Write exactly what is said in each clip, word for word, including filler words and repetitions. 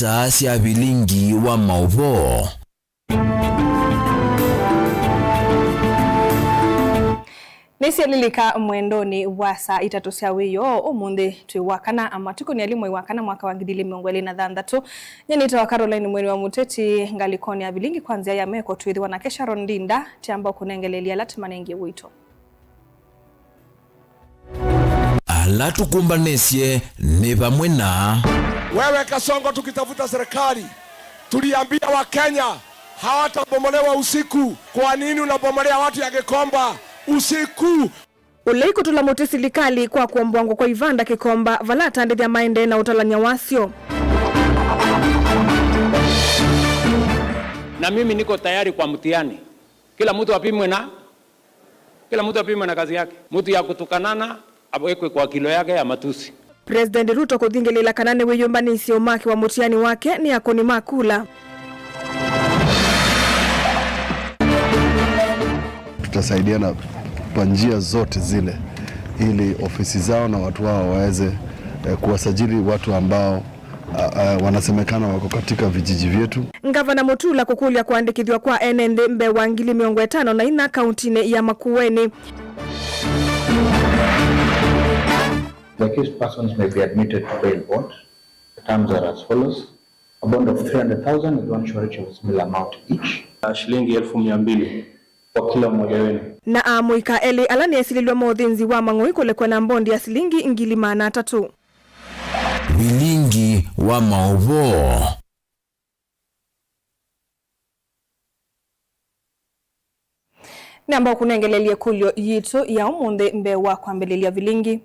Saa sya vilingi wa maũvoo. Nĩsyalilika mwendonĩ wa saa itatũ sya wĩoo ũmũnthĩ twĩ Wakana, matukũ nĩ elĩ mwei wa kana mwaka wa ngili ilĩ mĩongo ĩlĩ na thanthatũ. Nyie nĩtawa Caroline Mweni wa Mũteti, ngalĩkonĩ ya vilingi kwa nzĩa ya meko twĩthĩwa nake Sharon Ndinda, tiamba kũnengelelia ala tũmanengie ũito. Ala tũkũmbanĩsye nĩ vamwe na. Wewe Kasongo, tukitafuta serikali, tuliambia Wakenya hawatabomolewa usiku. Kwa nini unabomolea watu ya Gikomba usiku? Ũlei kũtũla mũtĩ silikalĩ kwa kũomboangwa kwa ivanda Kĩkomba, vala atandĩthya maendee na ũtalany'a wasyo. Na mimi niko tayari kwa mtihani. Kila mtu apimwe na Kila mtu apimwe na kazi yake. Mtu ya kutukanana awekwe kwa kilo yake ya matusi. President Ruto kũthingĩlĩĩla kana nĩwĩyũmbanĩsye ũmakĩwa mũtiani wake nĩ akũni ma kula. Tutasaidiana kwa njia zote zile ili ofisi zao na watu wao waweze, eh, kuwasajili watu ambao a, a, wanasemekana wako katika vijiji vyetu. Ngavana Mutula kũkũlya kũandĩkĩthw'a kwa ene nthĩ mbee wa ngili mĩongo ĩtano na inya kauntinĩ ya Makueni. The accused persons may be admitted to bail bond. The terms are as follows. A bond of three hundred thousand with one short of a similar amount each. Shilingi elfu mia mbili kwa kila mmoja wenu. Na amũika elĩ ala nĩesilĩlw'e ma ũthĩnzi wa mang'oi kũlekwa na mbondi ya silingi ngili maana atatũ. Vilingi wa maũvoo. Namba ũkũnengelelie kũlyo yitũ ya ũmũnthĩ mbee wa kwambĩlĩlya vilingi.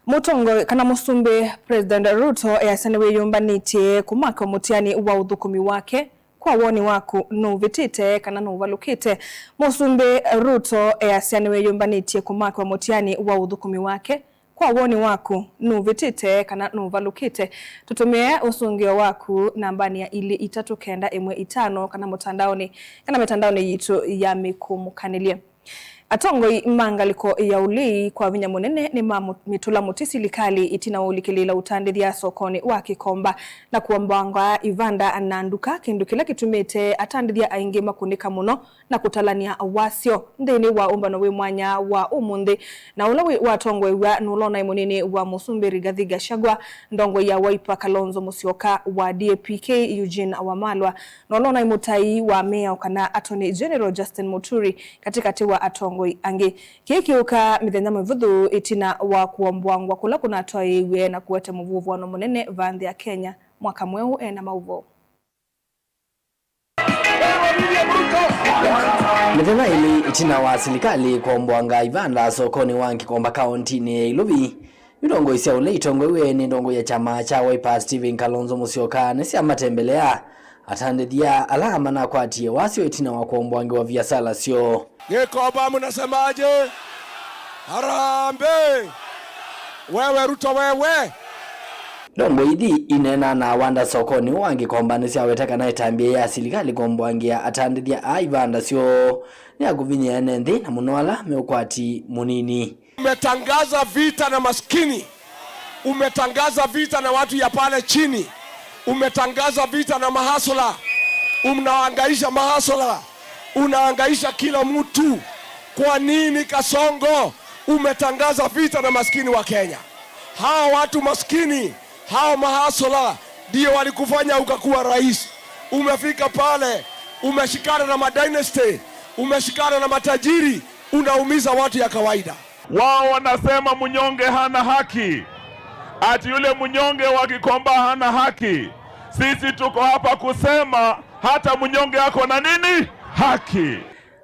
Mũtongoi kana mũsumbĩ President Ruto easya nĩwĩyũmbanĩtye kũmakwa mũtiani wa ũthũkũmi wake. Kwa woni waku, nũvĩtĩte kana nũvalũkĩte? Mũsumbĩ Ruto easya nĩwĩyũmbanĩtye kũmakwa mũtiani wa ũthũkũmi wake. Kwa woni waku, nũvĩtĩte kana nũvalũkĩte? Tũtũmĩe ũsũngĩo waku nambanĩ ya ilĩ itatũ kenda ĩmwe itano kana mũtandaonĩ, kana mĩtandaonĩ yitũ ya mĩkũmũkanĩlye. Atongoi ma ngalĩko ya ũlei kwa vinya mũnene nĩmamĩtũla mũtĩ silikalĩ ĩtina wa ũlikĩlĩĩla ũtandĩthya sokonĩ wa Kĩkomba na kũomboangwa ivanda na nduka, kĩndũ kĩla kĩtumĩte atandĩthya aingĩ makũnĩka mũno na kũtalany'a wasyo nthĩnĩ wa ũmbano wĩ mwanya wa ũmũnthĩ, na ũla wĩ watongoew'a nũla ũnaĩ mũnini wa mũsumbĩ Rigathi Gachagua, ndongoi ya Wiper Kalonzo Musyoka, wa D A P K Eugene Wamalwa, na ũla ũnaĩ mũtai wa mĩao kana Attorney General Justin Muturi, katĩkatĩ wa atongoi angĩ. Kĩĩ kĩũka mĩthenya mĩvũthũ ĩtina wa kũomboangwa kũla kũnatwaĩĩw'e na kũete mũvũvũano mũnene vaa nthĩ ya Kenya mwaka mweũ ena maũvoo. Mĩthenya ĩlĩ ĩtina wa silikalĩ kũomboanga ivanda sokonĩ wa Kĩkomba kaũntinĩ ya Ilovi, yu ndongoi sya ũlei itongoew'e nĩ ndongoi ya kyama kya Wiper Stephen Kalonzo Musyoka nĩsyamatembelea atandĩthya ala manakwatie wasyo ĩtina wa kũomboangĩwa viasala syoo. Gĩkomba, mnasemaje? Harambee! Wewe Ruto, wewe! Ndongoi ithi ineena na wanda sokonĩ wa Kĩkomba nĩsyaweta kana ĩtambya ya silikalĩ kũomboangĩa atandĩthya aa ivanda syoo nĩ ya kũvinyĩa ene nthĩ, na mũno ala me ũkwati mũnini. Umetangaza vita na maskini. Umetangaza vita na watu ya pale chini. Umetangaza vita na mahasla. Unahangaisha mahasla. Unahangaisha kila mtu. Kwa nini, Kasongo, umetangaza vita na maskini wa Kenya? Hawa watu maskini, hawa mahasla ndio walikufanya ukakuwa rais. Umefika pale, umeshikana na madynasty, umeshikana na matajiri, unaumiza watu ya kawaida. Wao wanasema mnyonge hana haki, ati yule mnyonge wa Gikomba hana haki. Sisi tuko hapa kusema hata mnyonge ako na nini? Haki.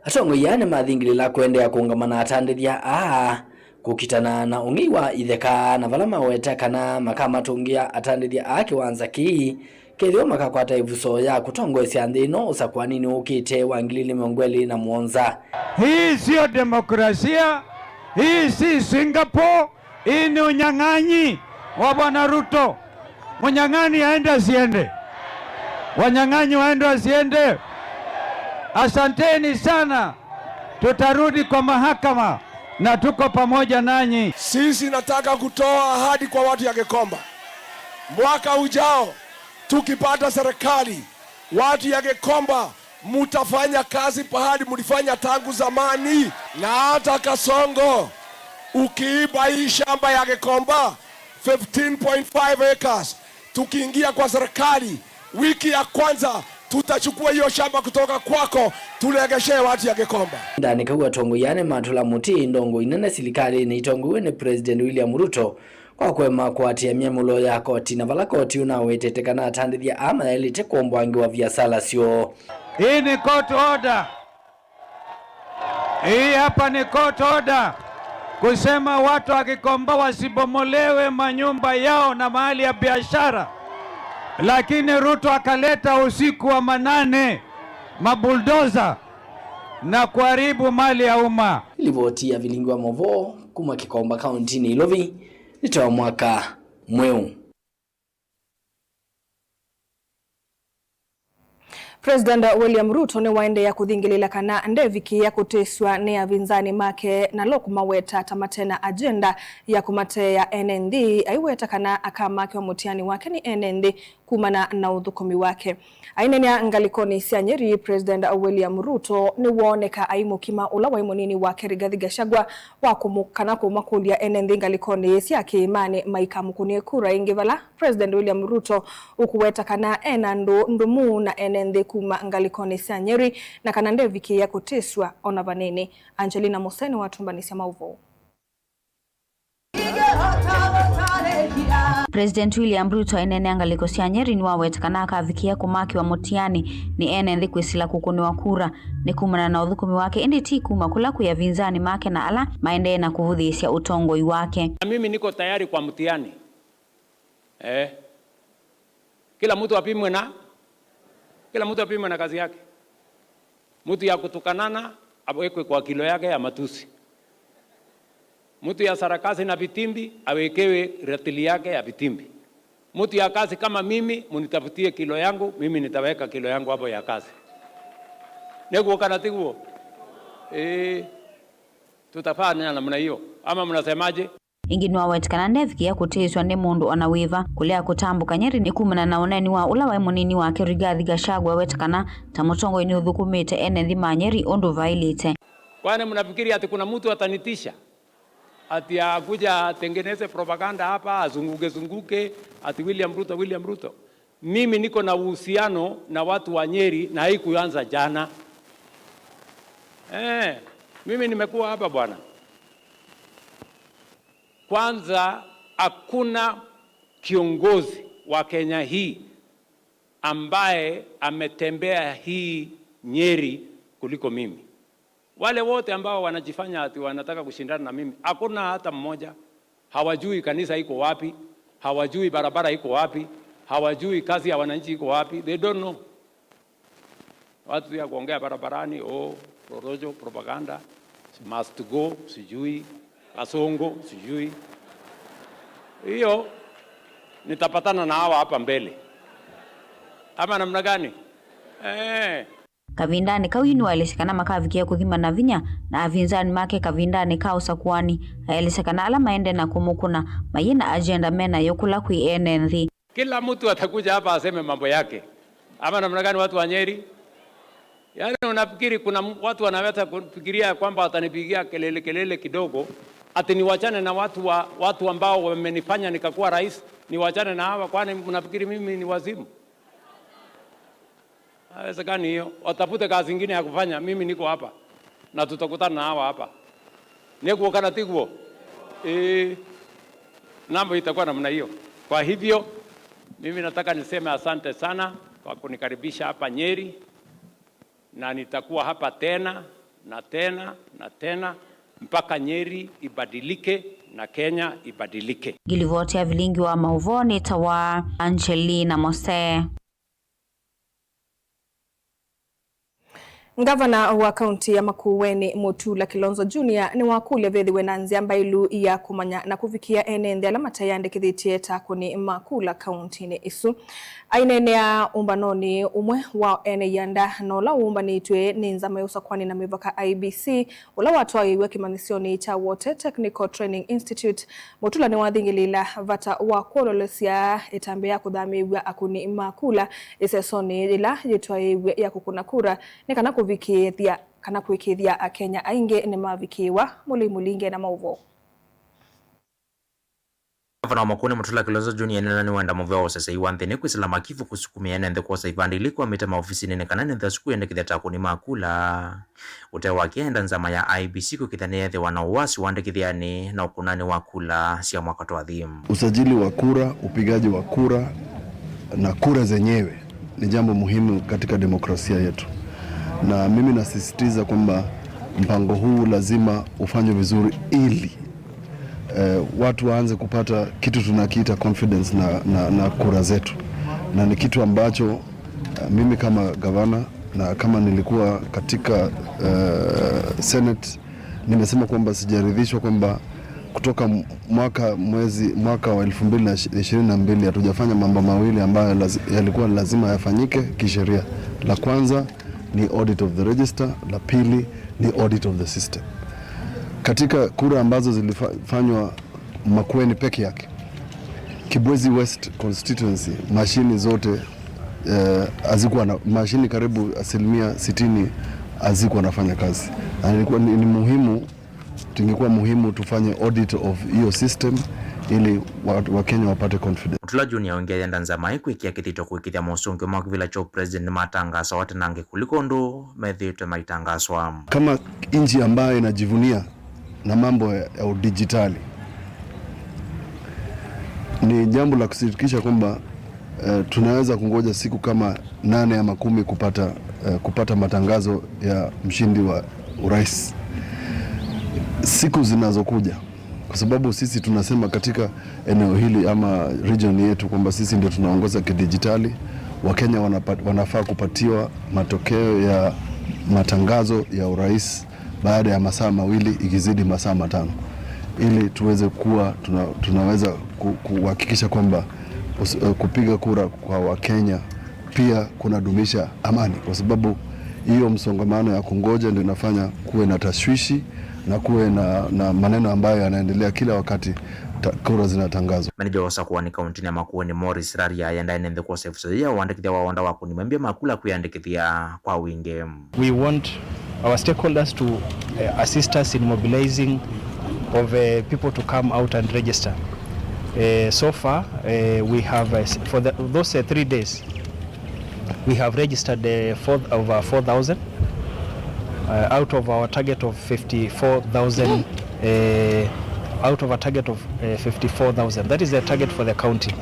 Atongoi aa nĩmathingĩlĩla kũendeea kũũngama na atandĩthya aa kũkitana na ũng'ei wa itheka, na vala maweta kana makamatũngĩa atandĩthya aa kĩwanza kĩĩ kethĩwa makakwata ĩvuso ya kũtongoesya nthĩ ĩno ũsakũaninĩ ũkĩte wa ngili ilĩ mĩongo ĩlĩ na mũonza. Hii sio demokrasia, hii si Singapore, hii ni unyang'anyi wa Bwana Ruto. Mnyang'anyi aende asiende? Wanyang'anyi waende asiende? Asanteni sana. Tutarudi kwa mahakama na tuko pamoja nanyi. Sisi nataka kutoa ahadi kwa watu ya Gikomba. Mwaka ujao, Tukipata serikali, watu ya Gikomba, mutafanya kazi pahali mulifanya tangu zamani. Na hata Kasongo, ukiiba hii shamba ya Gikomba, fifteen point five acres, tukiingia kwa serikali, wiki ya kwanza tutachukua hiyo shamba kutoka kwako, tulegeshee watu ya Gikomba. Ndanĩkau atongoi ana matũla mũtĩ ndongoi nene silikalĩnĩ itongoiwe nĩ President William Ruto kwa kũema kũatĩĩa myamũlo ya koti, na vala koti ũnawetete kana atandĩthya aa mayaĩlĩte kũomboangĩwa viasala syoo. Hii ni court order. Hii hapa ni court order kusema watu wa Gikomba wasibomolewe manyumba yao na mahali ya biashara, lakini Ruto akaleta usiku wa manane mabulldozer na kuharibu mali ya umma. Livoti ya vilingi wa mauvoo kuma Kikomba, kauntinĩ Ilovi, nĩ ta mwaka mweũ. President William Ruto nĩwaendeea kũthingĩlĩla kana ndevikĩĩa kũtĩsw'a nĩ avinzani make, nalo kũmaweta ta mate na agenda ya kũmateea ene nthĩ, aiweta kana akamakĩwa mũtiani wake nĩ ene nthĩ kumana na ũthũkũmi wake. Aineenea ngalĩkonĩ sya Nyeri, President William Ruto nĩwooneka aimũkima ũla waĩ mũnini wake Rigathi Gachagua wa kũmũ-, kana kũmakũlya ene nthĩ ngalĩkonĩ sya kĩĩmanĩ maikamũkũnĩe kura ĩngĩ, vala President William Ruto ũkũweta kana e na ndũũ ndũmu na ene nthĩ kuma ngalĩkonĩ sya Nyeri, na kana ndevikĩĩa kũtĩsw'a o na vanini. Angelina Mose nĩwatũmbanĩsya maũvoo. President William Ruto aineenea ngalĩko sya Nyeri nĩwaweta kana akavikĩĩa kũmakĩwa mũtiani nĩ ene nthĩ kwĩsĩla kũkũnĩwa kura nĩ kumana na ũthũkũmi wake, ĩndĩ ti kuma kũla kwĩ avinzani make na ala maendee na kũvũthĩĩsya ũtongoi wake. Na mimi niko tayari kwa mtihani. Eh. Kila mtu apimwe na, kila mtu apimwe na kazi yake. Mtu ya kutukanana awekwe kwa kilo yake ya matusi. Mtu ya sarakasi na vitimbi awekewe ratili yake ya vitimbi. Mtu ya kazi kama mimi, munitafutie kilo yangu, mimi nitaweka kilo yangu hapo ya kazi. Nĩguo kana tiguo? Eh, tutafanya namna hiyo. Ama mnasemaje? Ĩngĩ nĩwaweta kana ndevikĩĩa kũtĩĩsw'a nĩ mũndũ o na wĩva kũlea kũtambũka Nyeri nĩ kumana na ũneeni wa ũla waĩ mũnini wake Rigathi Gachagua, aweta kana ta mũtongoi nĩũthũkũmĩte ene nthĩ ma Nyeri ũndũ vaĩlĩte. Kwani mnafikiri ati kuna mtu atanitisha? Ati akuja atengeneze propaganda hapa, azunguke zunguke, ati William Ruto, William Ruto. Mimi niko na uhusiano na watu wa Nyeri na haikuanza jana. Eh, mimi nimekuwa hapa bwana. Kwanza, hakuna kiongozi wa Kenya hii ambaye ametembea hii Nyeri kuliko mimi. Wale wote ambao wanajifanya ati wanataka kushindana na mimi, hakuna hata mmoja. Hawajui kanisa iko wapi, hawajui barabara iko wapi, hawajui kazi ya wananchi iko wapi. They don't know. Watu ya kuongea barabarani, oh, Rorojo, propaganda, must go, sijui, Kasongo, sijui. Hiyo, nitapatana na hawa hapa mbele. Ama namna gani? Eh. Kavindanĩ kau yu nĩwaelesya kana makavikĩa kũthimana vinya na avinzani make kavindanĩ ka ũsakũani. Aelesya kana ala maendee na kũmũkũna mayĩ na agenda me nayo kũla kwĩ ene nthĩ. Kila mtu atakuja hapa aseme mambo yake. Ama namna gani, watu wa Nyeri? Yaani, unafikiri kuna m-, watu wanaweza kufikiria kwamba watanipigia kelele, kelele kidogo, ati niwachane na watu wa, watu ambao wamenifanya nikakuwa rais, niwachane na hawa? Kwani mnafikiri mimi ni wazimu? Haiwezekani hiyo. Watafute kazi ingine ya kufanya, mimi niko hapa. Na tutakutana na hawa hapa. Nĩguo kana tiguo? Eh, mambo itakuwa namna hiyo. Kwa hivyo, mimi nataka niseme asante sana kwa kunikaribisha hapa Nyeri, na nitakuwa hapa tena, na tena, na tena, mpaka Nyeri ibadilike na Kenya ibadilike. Ngilivoti ya vilingi wa mauvoo nĩtawa Angelina Mose. Ngavana wa kaunti ya Makueni, Mutula Kilonzo Junior, nĩwakũlya vethĩwe na nzĩa mbaĩlu ya kũmanya na kũvikĩa ene nthĩ ala mateyandĩkĩthĩtye ta akũni ma kula kauntinĩ ĩsu. Aineenea ũmbanonĩ ũmwe wa ene ianda na ũla ũũmbanĩtw'e nĩ nzama ya ũsakũani na mĩvaka, I E B C, ũla watwaĩĩw'e kĩmanyĩsyonĩ kya Wote Technical Training Institute, Mutula nĩwathingĩlĩĩla vata wa kwololesya ĩtambya ya kũthamĩĩw'a akũni ma kula ĩsesonĩ yĩla yĩtwaĩĩw'e ya kũkũna kura nĩ kana kũvikĩĩthya kana kũĩkĩĩthya Akenya aingĩ nĩmavikĩĩwa. Mũlei Mũlinge na maũvoo. Ngavana wa Makueni Mutula Kilonzo Junior enena nĩwenda mũvea wa ũsesei wa nthĩnĩ kwĩsĩla makivu kũsukumĩa ene nthĩ kwosa ivandĩ ila ikwamĩte maovisinĩ nĩ kana ene nthĩ asu kwĩyandĩkĩthya ta akũni ma kula. Ũtee wake enda nzama ya I E B C kwĩkĩthya nĩyethĩwa na ũwasi ũandĩkĩthyanĩ na ũkũnanĩ wa kula sya mwaka twathi. Usajili wa kura, upigaji wa kura na kura zenyewe ni jambo muhimu katika demokrasia yetu, na mimi nasisitiza kwamba mpango huu lazima ufanywe vizuri ili eh, watu waanze kupata kitu tunakiita confidence na, na, na kura zetu, na ni kitu ambacho eh, mimi kama gavana na kama nilikuwa katika eh, Senate, nimesema kwamba sijaridhishwa kwamba kutoka m- mwaka mwezi mwaka wa elfu mbili na ishirini na mbili hatujafanya mambo mawili ambayo lazi, yalikuwa lazima yafanyike kisheria. La kwanza ni audit of the register, la pili ni audit of the system. Katika kura ambazo zilifanywa Makueni peke yake, Kibwezi West constituency, mashini zote eh, hazikuwa na mashini, karibu asilimia sitini hazikuwa nafanya kazi, na ilikuwa ni, ni muhimu, tungekuwa muhimu tufanye audit of hiyo system ili wa- Wakenya wapate confidence. Mutula Junior aongea yenda nzama ĩ kwĩkĩa kĩthito kũĩkĩthya mosũngĩo ma kĩvĩla kya president nĩmatangaasa watenange kũliko ũndũ methĩĩtwe maitangaaswa. Kama nchi ambayo inajivunia na mambo ya, ya udijitali, ni jambo la kusikitisha kwamba eh, tunaweza kungoja siku kama nane ama kumi kupata eh, kupata matangazo ya mshindi wa urais siku zinazokuja, kwa sababu sisi tunasema katika eneo hili ama region yetu kwamba sisi ndio tunaongoza kidijitali. Wakenya wanapa, wanafaa kupatiwa matokeo ya matangazo ya urais baada ya masaa mawili, ikizidi masaa matano, ili tuweze kuwa tuna, tunaweza ku- kuhakikisha kwamba us- eh, kupiga kura kwa Wakenya pia kunadumisha amani, kwa sababu hiyo msongamano ya kungoja ndio inafanya kuwe na tashwishi na kuwe na, na maneno ambayo yanaendelea kila wakati ta, kura zinatangazwa. Manager wa ũsakũani kauntinĩ ya Makueni, Morris Raria, ayendae nĩ nthĩ kwosa ĩvuso yĩĩ ya ũandĩkĩthya wa wanda wa akũni ma mbia ma kula kwĩyandĩkĩthya kwa wingĩ. We want our stakeholders to uh, assist us in mobilizing of uh, people to come out and register. Uh, so far, uh, we have uh, s- for the, those uh, three days, we have registered uh, four, over four thousand uh, out of our target of fifty-four thousand. Uh, out of a target of uh, fifty-four thousand. That is the target for the county.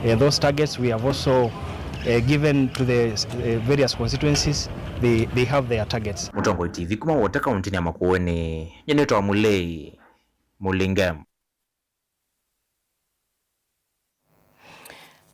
Uh, those targets we have also uh, given to the uh, various constituencies. They, they have their targets. Mũtongoi T V kuma Wote kauntinĩ ya Makueni, nyie nĩtawa Mũlei Mũlinge.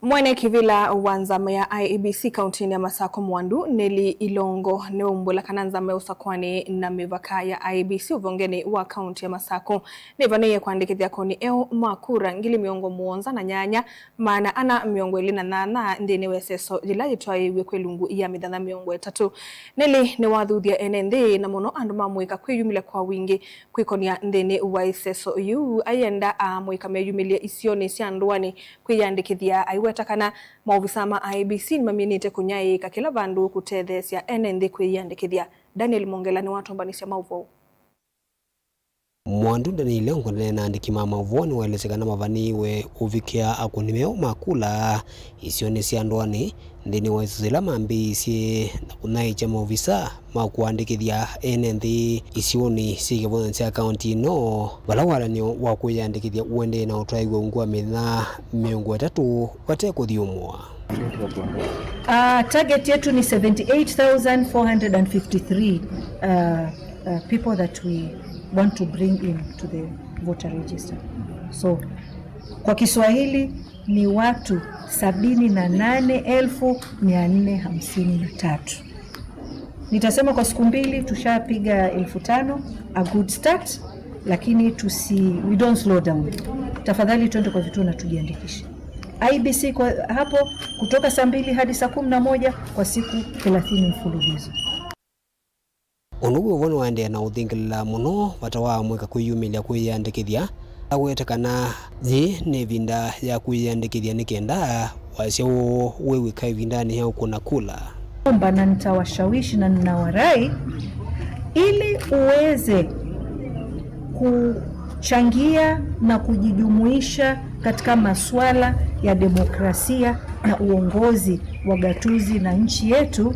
Mwene kĩvĩla wa nzama ya I E B C kauntinĩ ya Masakũ Mwandu, Nelly Ilongo, nĩwaumbũla kana nzama ya ũsakũani na mĩvaka ya I E B C ũvongenĩ wa kaunti ya Masakũ nĩvanĩĩe kũandĩkĩthya akũni eũ ma kura ngili mĩongo mũonza na nyanya, maana ana mĩongo ĩlĩ na nyanya nthĩnĩ wa ĩseso yĩla yĩtwaĩĩw'e kwĩ ilungu ya mĩthenya mĩongo ĩtatũ. Nelly nĩwathuthya ene nthĩ na mũno andũ ma mũika kwĩyumĩlya kwa wingĩ kwĩkonia nthĩnĩ wa ĩseso yĩu, aienda amũika meyumĩlye isionĩ sya ndũanĩ kwĩyandĩkĩthya, aiweta kana maovisaa ma I E B C nĩmamĩnĩte kũnyaĩĩka kĩla vandũ kũtetheesya ene nthĩ kwĩyĩandĩkĩthya. Daniel Mongela nĩwatũmbanĩsya maũvoo. Mwandu Ndaniile ũngũnene na andĩki ma maũvoo nĩwaelesye kana mavanĩĩwe ũvikĩa akũni meũ ma kula isionĩ sya ndũanĩ nthĩnĩ wa ĩseso yĩla mambĩĩisye na kũnyaĩĩkya maovisaa ma kũandĩkĩthya ene nthĩ isionĩ syĩ kĩvũnyanĩ sya kaunti ĩno, vala walan'yo wa kwĩyandĩkĩthya ũendee na ũtwaĩw'a ungu wa mĩthenya mĩongo ĩtatũ vate kũthyũmũa. Uh, target yetu ni seventy-eight thousand four hundred and fifty-three, uh, uh, people that we want to bring in to the voter register. So, kwa Kiswahili ni watu sabini na nane elfu mia nne hamsini na tatu. Nitasema kwa siku mbili tushapiga elfu tano, a good start, lakini tusi, we don't slow down. Tafadhali twende kwa vituo na tujiandikishe. I B C kwa hapo kutoka saa mbili hadi saa kumi na moja kwa siku thelathini mfululizo. Ũndũ wĩ ũvo nĩwaendeea na ũthingĩlĩla mũno vata wa amũika kwĩyumĩlya kwĩyĩandĩkĩthya, awete kana yĩĩ nĩ ĩvinda ya kwĩyĩandĩkĩthya nĩ kenda wasya ũũ wĩw'ĩka ĩvindanĩ ya ũkũna kula. Naomba na nitawashawishi na ninawarai ili uweze kuchangia na kujijumuisha katika masuala ya demokrasia na uongozi wa gatuzi na nchi yetu,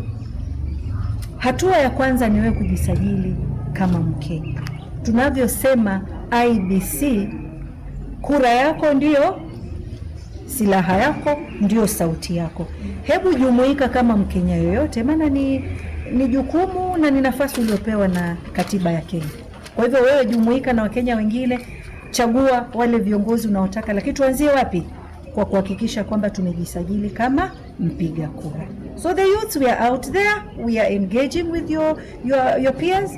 hatua ya kwanza ni wewe kujisajili kama Mkenya. Tunavyosema I B C, kura yako ndio silaha yako, ndio sauti yako. Hebu jumuika kama Mkenya yoyote, maana ni, ni jukumu na ni nafasi uliopewa na katiba ya Kenya. Kwa hivyo wewe jumuika na Wakenya wengine, chagua wale viongozi unaotaka, lakini tuanzie wapi? Kwa kuhakikisha kwamba tumejisajili kama mpiga kura. So the youths, we are out there, we are engaging with your, your, your peers,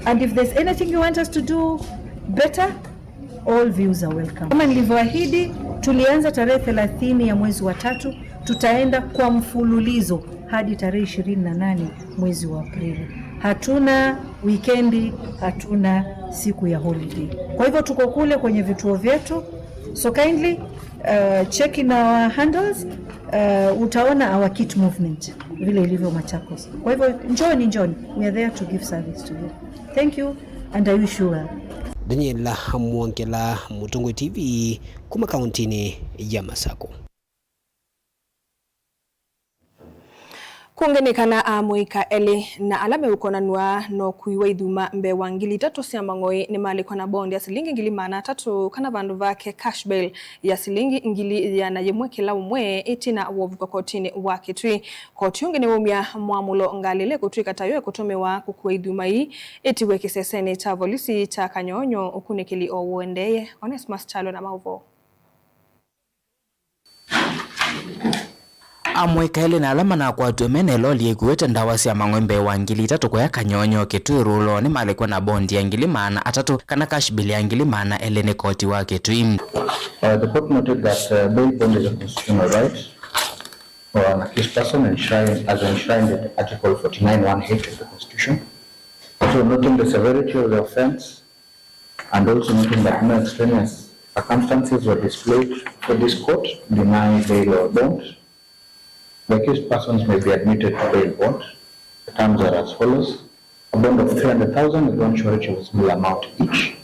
and if there's anything you want us to do better, all views are welcome. Kama nilivyoahidi, tulianza tarehe thelathini ya mwezi wa tatu, tutaenda kwa mfululizo hadi tarehe ishirini na nane mwezi wa Aprili. Hatuna wikendi, hatuna siku ya holiday. Kwa hivyo tuko kule kwenye vituo vyetu. So kindly, uh, check in our handles. Uh, utaona our kit movement vile ilivyo Machakos. Kwa hivyo njoni, njoni. We are there to give service to you. Thank you and I wish you well. Daniela Mwongela, Mũtongoi T V, kuma kauntinĩ ya Masakũ. Kũngĩ nĩ kana amũika elĩ na ala meũkonanw'a na ũkui wa ithuma mbee wa ngili itatũ sya mang'oi nĩmalĩkwa na bondi ya silingi ngili maana atatũ, kana vandũ vake cash bail ya silingi ngili ĩana yĩmwe kĩla ũmwe, ĩtina wa ũvika kotinĩ wa Kitui. Koti ũngĩ nĩwaumya mwamũlo ngalĩ ĩla ĩkũtw'ĩka tayo ĩkũtũmĩwa kũkua ithuma ii ĩtiwe kĩsesenĩ kya volisi kya Kanyonyo, ũkunĩkĩli o ũendeeye. Onesmus Kyalo na maũvoo. Amũika elĩ na ala manakwatw'e mena ĩloli yĩkuĩte ndawa sya mang'oi mbee wa ngili itatũ kũya Kanyonyo, Kitui Rural, nĩmalĩkwa na bondi ya ngili maana atatũ, kana cash bail ya ngili maana elĩ nĩ koti wa Kitui. Uh, the court noted that, uh, bail bond is a constitutional right for an accused person enshrined, as enshrined in Article forty-nine one H of the Constitution. So, noting the severity of the offense, and also noting that no extraneous circumstances were displayed for this court to deny bail or bond, the accused persons may be admitted to bail bond. The terms are as follows. A bond of three hundred thousand with one surety of a small amount each,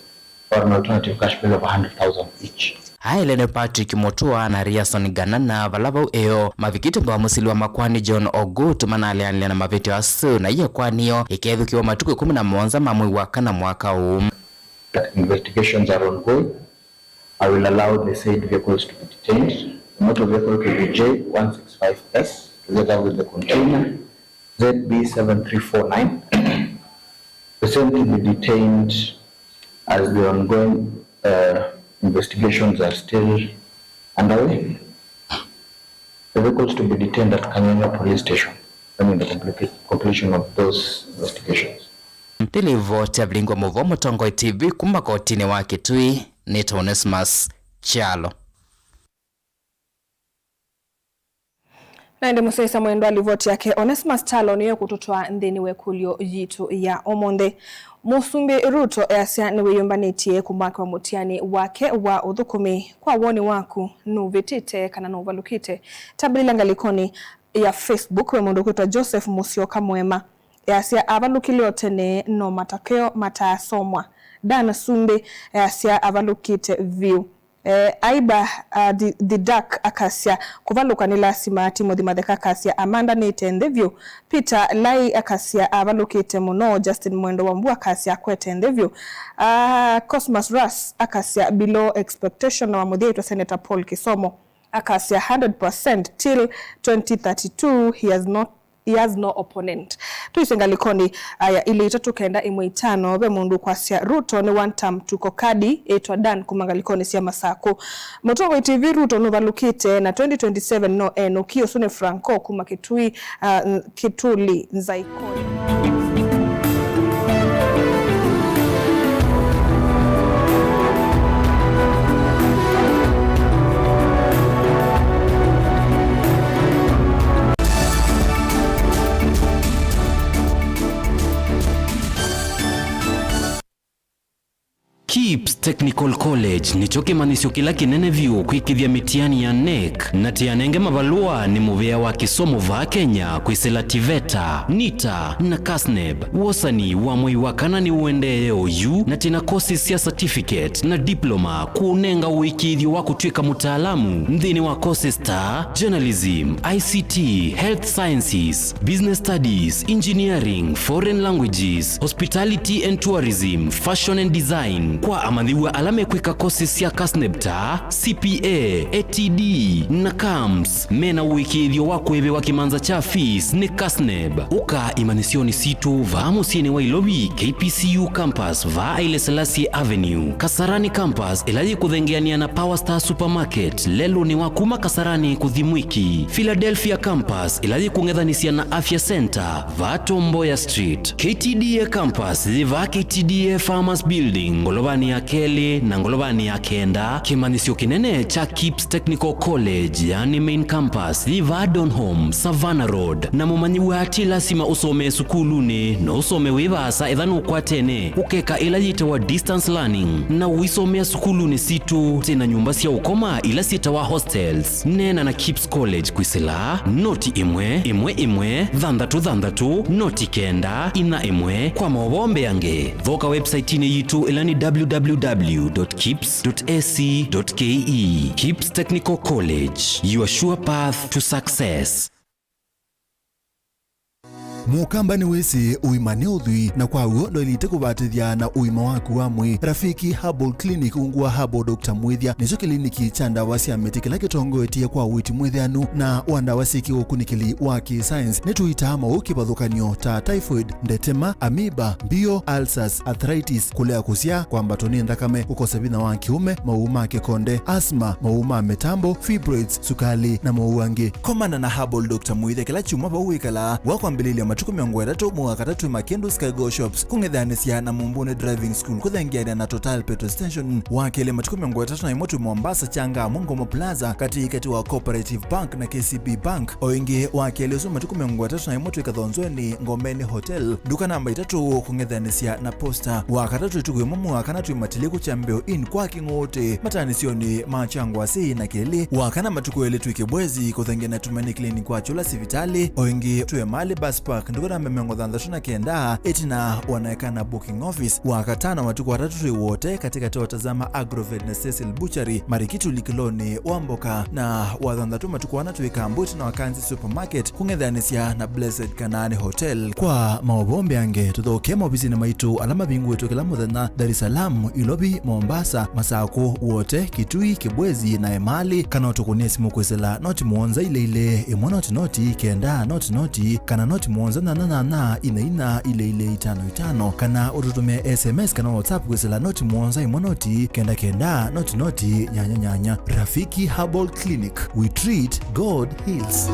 or an alternative cash bail of a hundred thousand each. Aĩle nĩ Patrick Mutua na Riason Ganana, vala vau ĩoo mavikĩte mbee wa mũsili wa makoani John Ogut, manaleanĩlya na mavĩtyo asu, na ĩĩ ĩkoani yĩu ĩkethũkĩwa matukũ ĩkũmi na mũonza ma mwei wa kana mwaka ũũ. That investigations are ongoing. I will allow the said vehicles to be detained. The motor vehicle K B J one six five S, together with the container Z B seven three four nine, the same to be detained as the ongoing, uh, investigations are still underway. The vehicles to be detained at Kanyonyo Police Station pending the compli-, completion of those investigations. Nĩ livoti ya Vilingi wa Mũvoo Mũtongoi T V kuma kotinĩ wa Kitui, nĩtawa Onesmus Kyalo. Na ĩndĩ mũsyaĩĩsya mwendwa, livoti yake Onesmus Kyalo nĩyo ĩkũtũtwaa nthĩnĩ wa ĩkũlyo yitũ ya ũmũnthĩ. Mũsumbĩ Ruto easya nĩwĩyũmbanĩtye kũmakĩwa mũtiani wake wa ũthũkũmi. Kwa woni waku, nũvĩtĩte kana nũvalũkĩte? Tambĩlĩlya ngalĩkonĩ ya Facebook ve mũndũ ũkwĩtwa Joseph Mũsyoka Mwema. Easya avalũkile o tene, no matokeo mataasomwa. Dan Sumbĩ easya avalũkĩte vyũ. Eh, Aiba, ah, the, the Dark akasya, kũvalũka nĩ lasima. Timothy Matheka akasya, Amanda nĩte nthĩ vyũ. Peter Lai akasya, avalũkĩte mũno. Justin Mwendo Wambua akasya, akwete nthĩ vyũ. Ah, Cosmas Ras akasya, below expectation. Na wa mũthya aitwa Senator Paul Kisomo akasya, hundred percent till twenty thirty-two, he has not He has no opponent. Twĩsĩ ngalĩkonĩ, aya, ilĩ itatũ kenda ĩmwe itano, ve mũndũ ũkwasya Ruto nĩ one term tuko kadi, ĩtwa Dan kuma ngalĩkonĩ sya Masakũ. Mũtongoi T V, Ruto nũvalũkĩte na twenty twenty-seven no enũki. Ũsu nĩ Franco kuma Kitui, ah, n-, Kituli Nzaikoni. KIPPS Technical College nĩkyo kĩmanyĩsyo kĩla kĩnene vyũ kwĩkĩthya mĩtiani ya NEC, na tĩanenge mavalũa nĩ mũvĩa wa kĩsomo vaa Kenya kwĩsĩla TVETA, NITA, na KASNEB. Wosani wa mwei wa kana nĩũendee oyu, na twĩna courses sya certificate na diploma kũũnenga ũĩkĩĩthyo wa kũtw'ĩka mũtaalamu nthĩnĩ wa courses ta journalism, ICT, health sciences, business studies, engineering, foreign languages, hospitality and tourism, fashion and design. Kwa amanyĩw'a ala mekwĩka courses sya KASNEB ta CPA, ATD, na CAMS, mena ũĩkĩĩthyo wa kũĩvĩwa kĩmanza kya fees nĩ KASNEB. Ũka imanyĩsyonĩ sitũ vaa mũsyĩnĩ wa Ilovi, KPCU campus vaa Haile Selassie Avenue, Kasarani campus ĩla yĩkũthengeanĩa na Power Star Supermarket lelũnĩ wa kuma Kasarani kũthi Mwiki, Philadelphia campus ĩla yĩkũng'ethanĩsya na Afya Center vaa Tom Mboya Street, KTDA campus yĩ vaa KTDA Farmers Building ngolovanĩ ya kelĩ na ngolovanĩ ya kenda. Kĩmanyĩsyo kĩnene kya KIPPS Technical College, yani main campus, yĩ vaa Donholm, Savannah Road. Na mũmanyĩw'a ti lasima ũsomee sukulunĩ, no ũsome wĩ vaasa etha nũkwatene ũkeka ĩla yĩtawa distance learning na ũisomea sukulunĩ sitũ. Twĩna nyũmba sya ũkoma ila syĩtawa hostels. Neena na KIPPS College kwĩsĩla noti ĩmwe ĩmwe ĩmwe thanthatũ thanthatũ noti kenda inya ĩmwe. Kwa maũvoo mbeange, thoka website-inĩ yitũ ĩla nĩ www.kipps.ac.ke. KIPPS Technical College, your sure path to success. Mũkamba nĩwĩsĩ ũima nĩ ũthwii, na kwa w'o ndwaĩlĩte kũvatĩthya na ũima waku wa mwĩĩ. Rafiki Herbal Clinic ungu wa Herbal Doctor Mwĩthya nĩkyo kĩliniki kya ndawa sya mĩtĩ kĩla kĩtongoetye kwa ũiiti mwĩthĩanu na wa ndawa syĩ kĩũkunĩkĩli wa kĩ-science. Nĩtũitaa maũũ kĩvathũkany'o ta typhoid, ndetema, amoeba, mbio, ulcers, arthritis, kũlea kũsyaa, kwambatwa nĩ nthakame, kũkosa vinya wa kĩũme, maũũ ma kĩkonde, asthma, maũũ ma mĩtambo, fibroids, sukali, na maũũ angĩ. Komana na Herbal Doctor Mwĩthya kĩla kyumwa vau wĩkalaa, wa kwambĩlĩlya matukũ mĩongo ĩtatũ mwei wa katatũ Makĩndũ Skygo Shops, kũng'ethanĩsya na Mumbuni Driving School, kũthengeanĩa na Total Petrol Station, wa kelĩ matukũ mĩongo ĩtatũ na ĩmwe twĩ Mombasa, Changamwe, Ngomo Plaza, katĩ katĩ wa Cooperative Bank na KCB Bank. O ĩngĩ, wa kelĩ ũsu matukũ mĩongo ĩtatũ na ĩmwe twĩ Kathonzweni, Ngomeni Hotel, nduka namba itatũ, kũng'ethanĩsya na Posta. Wa katatũ ĩtukũ ĩmwe mwei wa kana twĩ Matiliku Kyambeo Inn kwa Kĩng'ũũtĩ, matanĩsyonĩ ma Kyangwasĩ na kelĩ. Wa kana matukũ elĩ twĩ Kĩbwezi, kũthengeanĩa na Tumaini Clinic kwa Kyũla sivitalĩ. O ĩngĩ, twĩ Emali Bus Park, nduka namba mĩongo thanthatũ na kenda, ĩtina wa Naekana Booking Office. Wa katano matukũ atatũ twĩ Wote, katĩ katĩ wa Tazama Agrovet na Cecil Butchery, Marikiti ũlikĩlonĩ wa mboka, na wa thanthatũ matukũ ana twĩ Kambuti na Wakanzi Supermarket, kũng'ethanĩsya na Blessed Kanaani Hotel. Kwa maũvoo mbeange, tũthoke maovisinĩ maitũ ala mavingũĩtwe kĩla mũthenya, Dar es Salaam, Ilovi, Mombasa, Masakũ, Wote, Kitui, Kibwezi, na Emali, kana ũtũkũnĩe simũ kwĩsĩla noti mũonza ilĩ ilĩ, ĩmwe noti noti, kenda noti noti, kana noti mũonza nyanya nyanya, inya inya, ilĩ ilĩ, itano itano, kana ũtũtũmĩe SMS kana WhatsApp kwĩsĩla noti mũonza ĩmwe noti, kenda kenda, noti noti, nyanya nyanya. Rafiki Herbal Clinic, we treat, God heals.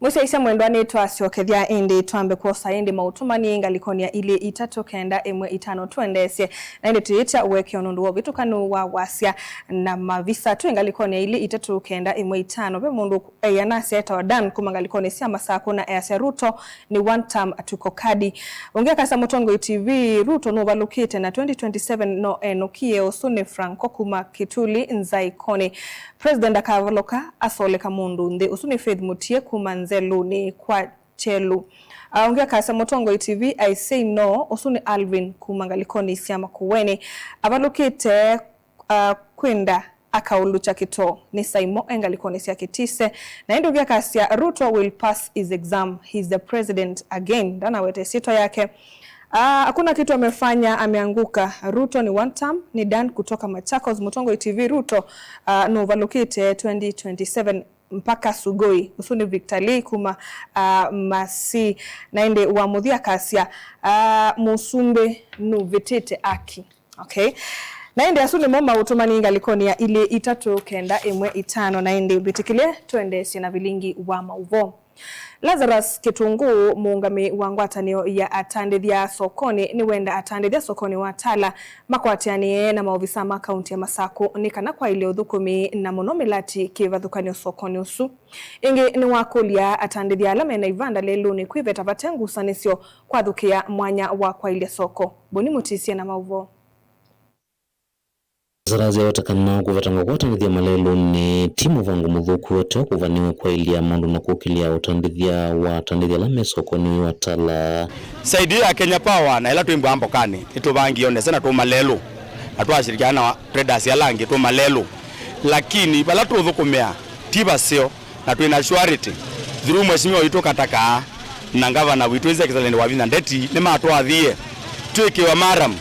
Mũsyaĩĩsya mwendwa, nĩtwasyokethya ĩndĩ twambe kwosa ĩndĩ maũtũmani ngalĩkonĩ ya ilĩ itatũ kenda ĩmwe itano tũendeesye. Na ĩndĩ tũyĩtya ũekeo nũndũ wa ũvĩtũkanu wa wasya na mavisa. Twĩ ngalĩkonĩ ya ilĩ itatũ kenda ĩmwe itano, ve mũndũ eanasya etawa Dan kuma ngalĩkonĩ sya Masakũ na easya Ruto nĩ one term, tuko kadi. Ũngĩ akasya, Mũtongoi TV, Ruto nũvalũkĩte na twenty twenty-seven no enũkie. Ũsu nĩ Franco kuma Kituli Nzaikoni. President akavalũka, asoleka mũndũ nthĩ. Ũsu nĩ Faith Mutie kuma Nzelũnĩ kwa Kyelu. Ah, ũngĩ akasya, Mũtongoi TV, I say no. Ũsu nĩ Alvin kuma ngalĩkonĩ sya Makueni. Avalũkĩte, ah, kwĩnda akaũlũkya kĩtoo. Nĩ Saimo e ngalĩkonĩ sya Kitise. Na ĩndĩ ũngĩ akasya, Ruto will pass his exam. He's the president again. Ndanaweta ĩsyĩtwa yake. Ah, hakuna kitu amefanya, ameanguka. Ruto ni one term, ni Dan kutoka Machakos. Mũtongoi TV, Ruto, ah, nũvalũkĩte twenty twenty-seven mpaka Sugoi. Ũsu nĩ Victor Lee kuma, ah, Masi. Na ĩndĩ wa mũthya akasya, ah, mũsumbĩ nũvĩtĩte aki. Okay. Na ĩndĩ asu nĩmo maũtũmani ngalĩkonĩ ya ilĩ itatũ kenda ĩmwe itano, na ĩndĩ mbĩtĩkĩlye tũendeesye na vilingi wa maũvoo. Lazarus Kitunguu, mũũngamĩi wa ngwatanĩo ya atandĩthya sokonĩ, nĩwenda atandĩthya sokonĩ wa Tala makwatĩanĩe na maovisa ma kaunti ya Masakũ nĩ kana kwaĩlya ũthũkũmi na mũno mĩlati kĩvathũkany'o sokonĩ ũsu. Ĩngĩ nĩwakũlya atandĩthya ala mena ivanda lelũnĩ kwĩveta vate ngusanĩsyo kwathũkĩa mwanya wa kwaĩlya soko. Boni Mũtisia na maũvoo. Lazarus aweta kana kũvetangwa kwa atandĩthya malelũnĩ ti mũvango mũthũku, ate ũkũvanĩwe kwaĩlya maũndũ na kũkĩlya ũtandĩthya wa atandĩthya ala me sokonĩ wa Tala. Side ya Kenya Power na ĩla twĩmbwa mbokanĩ, nĩtũvangie o nesa na tũma lelũ, na twashirikiana na traders ala angĩ tũma lelũ. Lakini vala tũũthũkũmĩa ti vaseo, na twĩ na surety through Mheshimiwa witũ Katakaa na ngavana witũ His Excellency Wavinya Ndeti nĩmatwathie twĩkĩwa maram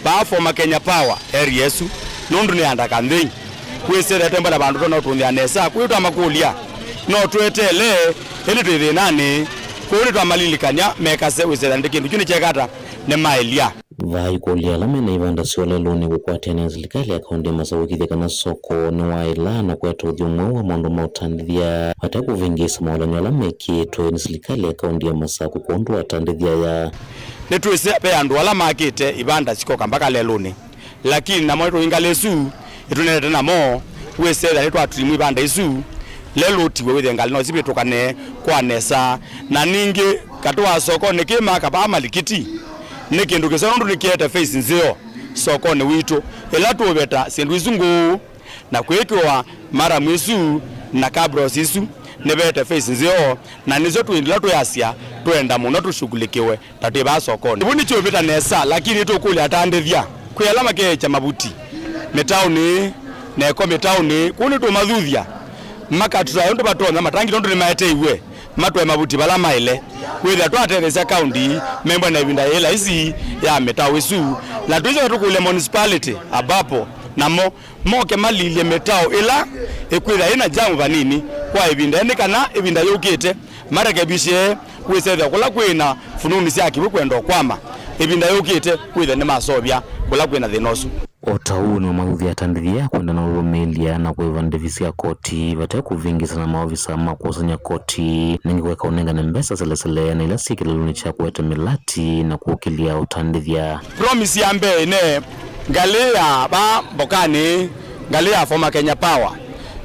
vaa former Kenya Power area ĩsu, nũndũ nĩ andaka nthĩi. Wĩsĩthĩte mbona vandũ tona ũtũnthĩa nesa, kwĩ twamakũlya no tweteele, ĩndĩ twĩ thĩnanĩ, kũu nĩtwamalilikany'a mekase wĩsĩthĩa nĩ kĩndũ kyu nĩkyekata nĩmaĩlya. Vaikũlya ala mena ivanda syoo lelũnĩ kũkwatĩanĩa na silikalĩ ya kaũntĩ ya Masakũ kũĩkĩĩthya kana soko nĩwaĩla na kũete ũthyũ mweũ wa maũndũ ma ũtandĩthya, vate kũvĩngĩĩsya mawalany'o ala mekĩĩtwe nĩ silikalĩ ya kaũntĩ ya Masakũ kwondũ wa atandĩthya aya. Nĩtwĩsĩ ve andũ ala makĩte ivanda sikoka mbaka lelũnĩ, lakini namo nĩtũĩ ngalĩ isu ĩtũnenete namo, wĩsethĩa nĩtwatrimũ ivanda isu, lelũ tiw'e wĩthĩe ngalĩ no sivĩtũkane kwa nesa. Na ningĩ katĩ wa sokonĩ kĩma kavaa malikiti nĩ kĩndũ kĩseo nũndũ nĩkĩete face nzeo sokonĩ witũ. Ĩla tũũveta syĩndũ isu ngũũ na kwĩkĩwa maramu isu na cabros isu, nĩvete face nzeo, na nĩsyo twĩ ĩla twĩasya twenda mũno tũshughulikiwe ta twĩ vaa sokonĩ. Vu nĩkyũvĩta nesa, lakini nĩtũkũlya atandĩthya kwĩ ala makeekya mavuti mĩtaũnĩ, neko mĩtaũnĩ, kũu nĩtũmathuthya makatuta ũndũ vatonya matangi tondũ nĩmaeteiwe matwae mavuti vala maĩle. Wĩthĩa twatetheesya kaunti membwa na ĩvinda yĩ laisi ya mĩtaũ ĩsu, na twĩsyoka tũkũlya municipality ambapo namo moke malilye mĩtaũ ĩla ĩkwĩthĩa ĩna jamu vanini kwa ĩvinda nĩ kana ĩvinda yũkĩte marekebishe, wĩsethĩa kũla kwĩ na fununi sya kĩw'ũ kwenda ũkwama, ĩvinda yũkĩte wĩthĩa nĩmaseũvya kũla kwĩ na thĩna ũsu. O ta ũu nĩwamathuthya atandĩthya kwenda na ũlũmĩĩlya na kũĩva ndevi sya koti vate kũvĩngĩĩsya na maovisa ma kũsany'a koti, na ĩngĩ kũeka ũnengane mbesa selesele na ila syĩ kĩlelũnĩ kya kũete mĩlati na kũkĩlya ũtandĩthya. Promise ya mbee ĩne ngalĩ ya vaa mbokanĩ, ngalĩ ya former Kenya Power,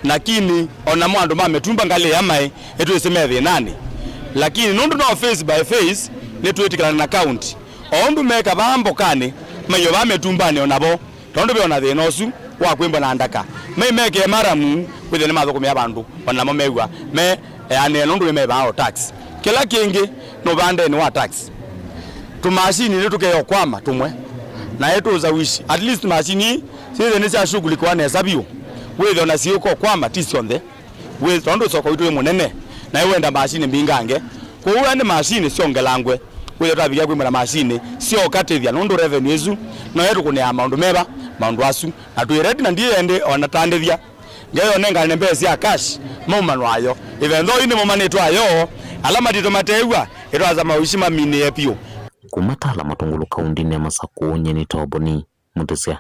lakini onamo andũ ma mĩtumba ngalĩ ya maĩ nĩtwĩsĩ me thĩnanĩ, lakini nũndũ no phase by phase, nĩtwĩtĩkĩlana na county. O ũndũ meka vaa mbokanĩ, maiyo vaa mĩtumbanĩ o navo, tondũ ve o na thĩna ũsu wa kwĩmbwa na ndaka. Mai mekĩe maramu, wĩthĩa nĩmathũkũmĩa vandũ, o namo mew'a me eanĩe nũndũ nĩmevaa o tax. Kĩla kĩngĩ, nũvandenĩ wa tax. Tũmashini nĩtũkeũkwama tũmwe, na ĩtũsawishi at least mashini ii syĩthĩe nĩsyashughulikiwa nesa vyũ, wĩthĩa o na syĩũka ũkwama ti syonthe. Wĩ tondũ soko witũ wĩ mũnene, na ĩwenda mashini mbingange. Kwoou ene mashini syongelangwe, wĩthĩa twavikia kwĩmana mashini syokatĩthya, nũndũ revenue ĩsu no ĩtũkũnĩaa maũndũ meva, maũndũ asu. Na twĩ ready na ndiĩ ĩndĩ o na tandĩthya. Ngeyo nengane mbesa sya cash, maumanwa ayo. Ĩventho ii nĩmaumanĩtwe ayo, ala matitwe matew'a, ĩtwaza mauishi maminĩe vyũ. Kuma Tala Matũngũlũ kaũntĩnĩ ya Masakũ, nyie nĩ Toboni Mũtĩsya.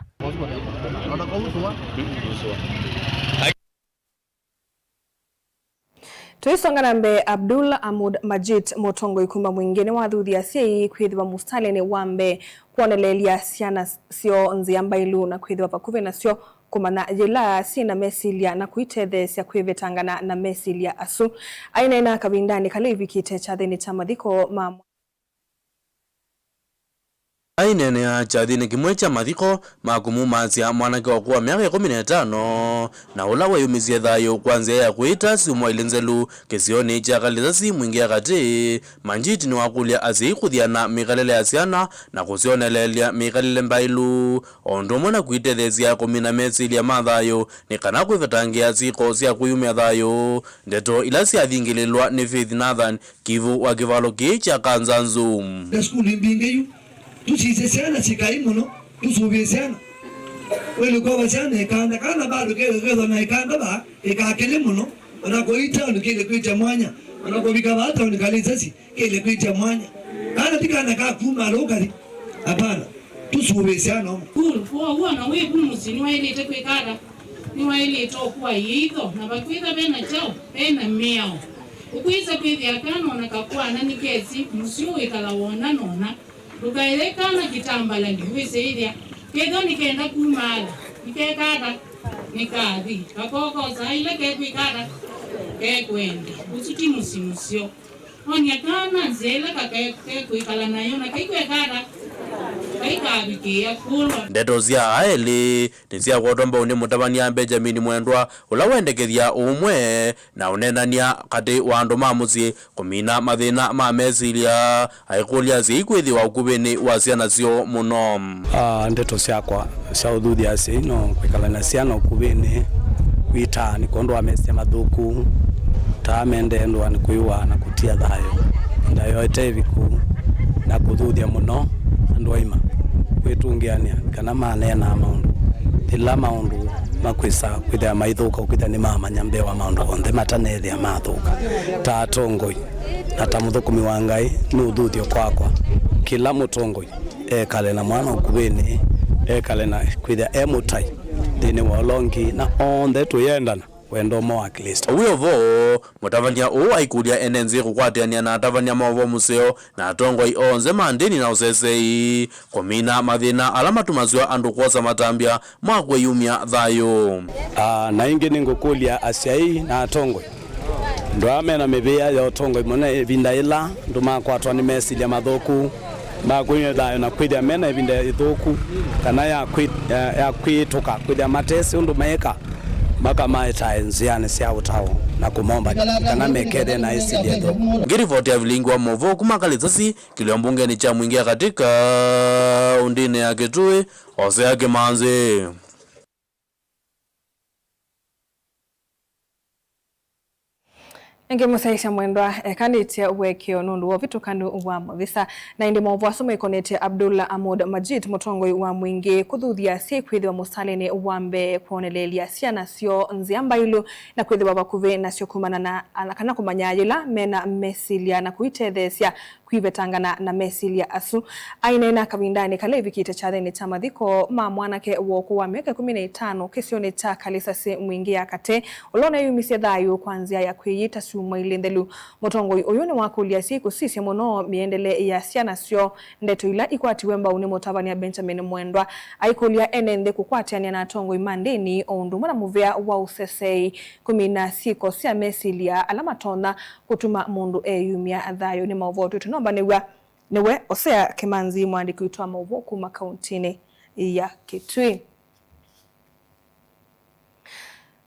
Tũisonga na mbee, Abdul Amud Majid, mũtongoi kuma Mwingĩ, nĩwathuthya asyai kwĩthĩwa mũsitalĩnĩ wa mbee kwoneleelya syana syoo nzĩa mbailu na kwĩthĩwa vakuvĩ nasyo kũmanya yĩla syĩ na mesilya na kũitetheesya kwĩvetangana na mesilya asu. Aineena kavindanĩ kala ĩvikĩte kyathĩnĩ kya mathiko ma Aineenea kyathĩnĩ kĩmwe kya mathiko ma kũmumaasya mwanake wa ũkũũ wa myaka ĩkũmi na ĩtano, na ũla weyumisye thayũ kwa nzĩa ya kwĩĩta syumwa ilĩ nzelu kĩsionĩ kya Kalisasi Mwingĩ ya katĩ, Majid nĩwakũlya asyai kũthiana mĩkalĩle ya syana na kũsyoneleelya mĩkalĩle mbaĩlu, o ũndũ ũmwe na kwitetheesya kũmina mesilya ma thayũ nĩ kana kwĩvetangĩa syĩko sya kũyumya thayũ, ndeto ila syathingĩlĩlwa nĩ Faith Nathan Kivu wa kĩvalo kĩĩ kya Kanzanzu. Na sukulu mbingĩ yu, tũsisye syana sikai mũno, tũsũvĩe syana. Wĩlĩ kwova syana ĩkanda, kana bado kethwa na ĩkanda vaa, ĩkakĩlĩ mũno, ona kũi taoni kĩlĩ kwĩtya mwanya, ona kũvika vaa taoni Kalisasi kĩlĩ kwĩtya mwanya. Kana ti kana ka kuma alo ũkathi. Hapana, tũsũvĩe syana ũmwe. Kwoou ona wĩ vu mũsyĩ nĩwaĩlĩte kwĩka ata? Nĩwaĩlĩte ũkũa ĩitho, na vakwĩtha ve na kyaũ, ve na mĩao. Ũkwĩsa kwĩthĩa kana o na kakwana nĩkesĩ mũsyĩ wĩkala wona nona. Ndũkaĩe kana kĩtambala ndiwĩsĩĩthya. Kethwa nĩkenda kumaala, nĩkekata, nĩkathi. Kakokosaa ila kekwĩkata, kekwenda. Ũsu ti mũsyĩ mũseo. Onia kana nzĩa ĩla kake kekwĩkala nayo na kaikwekata, kaikavikĩĩa kũlwa. Ndeto sya aelĩ nĩsyakwatwa mbau nĩ mũtavany'a Benjamin Mwendwa, ũla wendekethya ũmwe na ũneenany'a katĩ wa andũ ma mũsyĩ, kũmina mathĩna ma mesilya, aikũlya asyai kwĩthĩwa ũkuvĩnĩ wa syana syoo mũno. Ah, ndeto syakwa sya ũthuthya asyai no kwĩkala na syana ũkuvĩnĩ, kwĩtaa nĩ kwondũ wa mesilya mathũku, taa mendee ndũa nĩ kwĩw'a na kũtia thayũ. Ndayoete ĩviku na kũthuthya mũno andũ aima kwĩtũngĩanĩa kana maneenaa maũndũ yĩla maũndũ makwĩsa kwĩthĩa maithũka, ũkwĩthĩa nĩmamanya mbee wa maũndũ onthe mataneethĩa mathũka. Ta atongoi na ta mũthũkũmi wa Ngai, nĩ ũthuthyo kwakwa kĩla mũtongoi ekale na mwana ũkuvĩnĩ, ekale na kwĩthĩa e mũtai nthĩnĩ wa ũla ũngĩ, na onthe tũyendana wendo ũmwe wa Klĩsto. Ũu wĩ o vo, mũtavany'a ũũ aikũlya ene nthĩ kũkwatĩanĩa na atavany'a ma ũvoo mũseo na atongoi onthe ma ndĩni na ũsesei, kũmina mathĩna ala matumasw'a andũ kwosa matambya ma kwĩyumya thayũ. Ah, na ĩngĩ nĩngũkũlya asyai na atongoi, andũ aa mena mĩvĩa ya ũtongoi mũnene, ĩvinda yĩla andũ makwatwa nĩ mesilya mathũku, ma kwĩyumya thayũ na kwĩthĩa mena ĩvinda ĩthũku, kana ya kwĩ-, ya, ya kwĩtũka, kwĩthĩa matesĩ ũndũ meĩka, makamaetae nzĩanĩ sya ũtao na kũmomba kana mekethĩe na ĩsilya ĩthũku. Ngĩrivoti ya vilingi wa maũvoo kuma Kalĩsasi, kĩlio mbungenĩ kya Mwingĩ ya Katĩ kaũndĩnĩ ya Kitui, Hosea Kĩmanzi. Ĩngĩ mũsyaĩĩsya mwendwa ekanĩtye ũekeo nũndũ wa ũvĩtũkanu wa mavisa. Na ĩndĩ maũvoo asu maikonetye Abdul Ahmud Majid, mũtongoi wa Mwingĩ, kũthuthya asyai kwĩthĩwa mũstalĩnĩ wa mbee kwoneleelya syana syoo nzĩa mbailu na kwĩthĩwa vakuvĩ nasyo kumana na, kana kũmanya yĩla mena mesilya na kũitetheesya kwĩvetangana na mesilya asu. Aineena kavindanĩ kala ĩvikĩte kyathĩnĩ kya mathiko ma mwanake wa ũkũũ wa myaka ĩkũmi na ĩtano kĩsionĩ kya Kalĩsasi Mwingĩ ya Katĩ, ũla ũneeyumisye thayũ kwa nzĩa ya kwĩyĩta syumwa ilĩ nthelu. Mũtongoi ũyũ nĩwakũlya asyai kũsisya mũno mĩendele ya syana syoo, ndeto ila ikwatiwe mbau nĩ mũtavany'a Benjamin Mwendwa. Aikũlya ene nthĩ kũkwatĩanĩa na atongoi ma ndĩni o ũndũ ũmwe na mũvĩa wa ũsesei, kũmina syĩko sya mesilya ala matonya kũtuma mũndũ eyumya thayũ. Nĩ maũvoo twĩtũnombanĩw'a nĩwe Hosea Kĩmanzi, mũandĩki witũ wa maũvoo kuma kauntinĩ ya Kitui.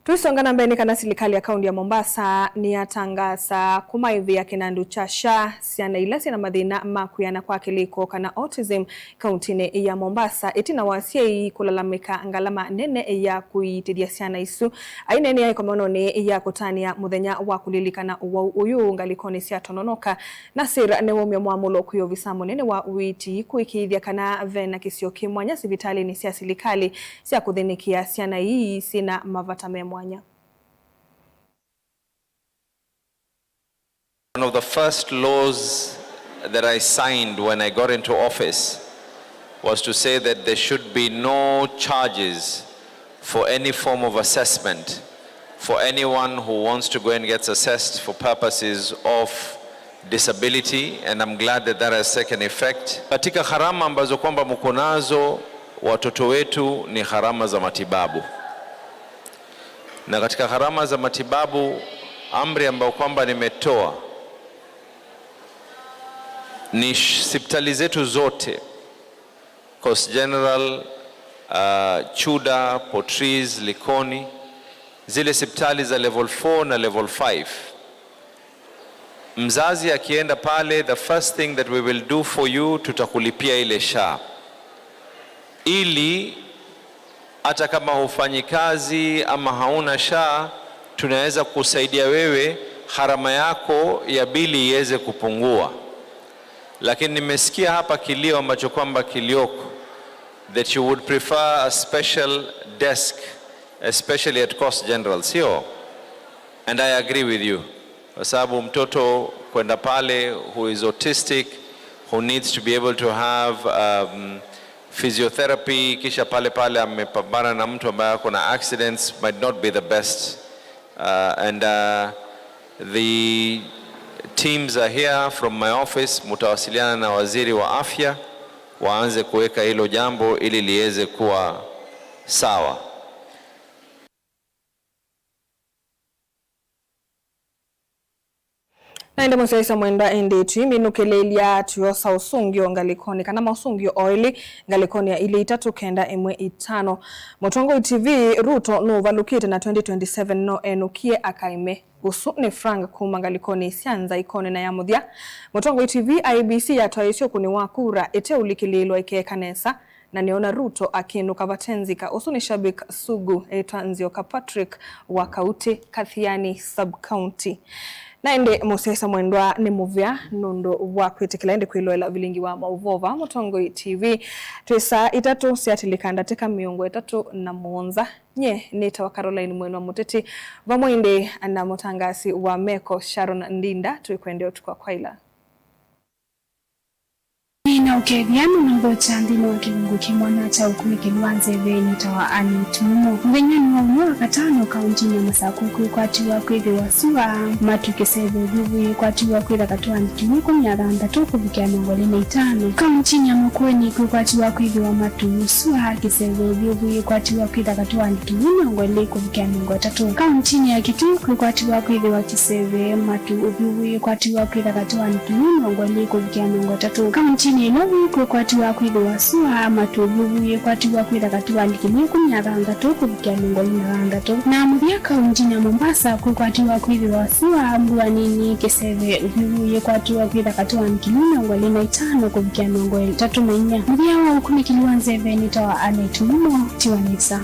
Tũisonga na mbee nĩ kana silikalĩ ya kaunti ya Mombasa nĩyatangaasa kũmaĩvĩa kĩnandũ kya SHA syana ila syĩna mathĩna ma kwĩana kwa kĩlĩko kana autism kauntinĩ ya Mombasa, ĩtina wa asyai kũlalamĩka ngalama nene ya kũiitĩthya syana isu. Aineenea ĩkomanonĩ ya kũtanĩa mũthenya wa kũlilikana ũwau ũyũ ngalĩkonĩ sya Tononoka, Nasir nĩwaumya mwamũlo kwĩ ovisa mũnene wa ũiiti kũĩkĩĩthya kana ve na kĩsio kĩ mwanya sivitalĩnĩ sya silikalĩ sya kũthĩnĩkĩa syana ii syĩna mavata me mwanya. One of the first laws that I signed when I got into office was to say that there should be no charges for any form of assessment for anyone who wants to go and gets assessed for purposes of disability, and I'm glad that that has taken effect. Katika gharama ambazo kwamba mko nazo, watoto wetu ni gharama za matibabu. Na katika gharama za matibabu, amri ambayo kwamba nimetoa ni sh-, sipitali zetu zote, Coast General, uh, Chuda, Potris, Likoni, zile sipitali za level four na level five. Mzazi akienda pale, the first thing that we will do for you, tutakulipia ile SHA. Ili hata kama hufanyi kazi ama hauna SHA, tunaweza kusaidia wewe, gharama yako ya bili iweze kupungua. Lakini nimesikia hapa kilio ambacho kwamba kilioko, that you would prefer a special desk, especially at Coast General, sio? And I agree with you. Kwa sababu mtoto kwenda pale who is autistic, who needs to be able to have, um, physiotherapy, kisha pale pale amepambana na mtu ambaye ako na accidents, might not be the best. Uh, and, uh, the Teams are here from my office, mtawasiliana na waziri wa afya, waanze kuweka hilo jambo ili liweze kuwa sawa. Na ĩndĩ mũsyaĩĩsya mwendwa, ĩndĩ tũiminũkĩlĩĩlya tũyosa ũsũngĩo ngalĩkonĩ, kana maũsũngĩo o elĩ ngalĩkonĩ ya ilĩ itatũ kenda ĩmwe itano. Mũtongoi T V, Ruto nũvalũkĩte na twenty twenty-seven no enũkie akaime. Ũsu nĩ Frank kuma ngalĩkonĩ sya nza ĩkonĩ na ya mũthya. Mũtongoi T V, I E B C yatwaĩĩsye ũkũni wa kura ĩteũlikĩlĩĩlwa ĩkeeka nesa, na nĩona Ruto akĩnũka vate nzika. Ũsu nĩ shabik sugu ĩtwa Nzioka Patrick wa Kauti, Kathiani Sub-County. Na ĩndĩ mũsyaĩĩsya mwendwa, nĩ mũvea nũndũ wa kwĩtĩkĩla ĩndĩ kwĩloela vilingi wa maũvoo vaa Mũtongoi T V. Twĩ saa itatũ syatĩlĩka ndatĩka mĩongo ĩtatũ na mũonza. Nyie nĩtawa Caroline Mwenwa Mũteti, vamwe ĩndĩ na mũtangaasi wa meko Sharon Ndinda, twĩkwendea ũtukũ wa kwaĩla. Nĩnaũkethya na nũthokya nthĩnĩ wa kĩvungu kĩmwana kya ũkunĩkĩli wa nzeve nĩtawa Anne Tumumo. Mũthenyanĩ wa ũmwe wa katano, kauntinĩ ya Masakũ kwĩkwatiwa kwĩthĩwa sua, matu kĩseve ũvyũvu yĩkwatiwa kwĩtha katĩ wa ndikilii ĩkũmi na thanthatũ kũvikĩa mĩongo ĩlĩ na itano. Kauntinĩ ya Makueni kwĩkwatiwa kwĩthĩwa matu, sua, kĩseve ũvyũvu yĩkwatiwa kwĩtha katĩ wa ndikilii mĩongo ĩlĩ kũvikĩa mĩongo ĩtatũ. Kauntinĩ ya Kitui kwĩkwatiwa kwĩthĩwa kĩseve, matu, ũvyũvu yĩkwatiwa kwĩtha katĩ wa ndikilii mĩongo ĩlĩ kũvikĩa mĩongo ĩtatũ. Kauntinĩ ya Nairobi kwĩkwatiwa kwĩthĩwa sua, matu, ũvyũvu yĩkwatiwa kwĩtha katĩ wa ndikilii ĩkũmi na thanthatũ kũvikĩa mĩongo ĩlĩ na thanthatũ. Na mũthya, kauntinĩ ya Mombasa kwĩkwatiwa kwĩthĩwa sua, mbua nini, kĩseve, ũvyũvu yĩkwatiwa kwĩtha katĩ wa ndikilii mĩongo ĩlĩ na itano kũvikĩa mĩongo ĩtatũ na inya. Mũthya wa ũkunĩkĩli wa nzeve nĩtawa Anne Tumumo, tiwa nesa.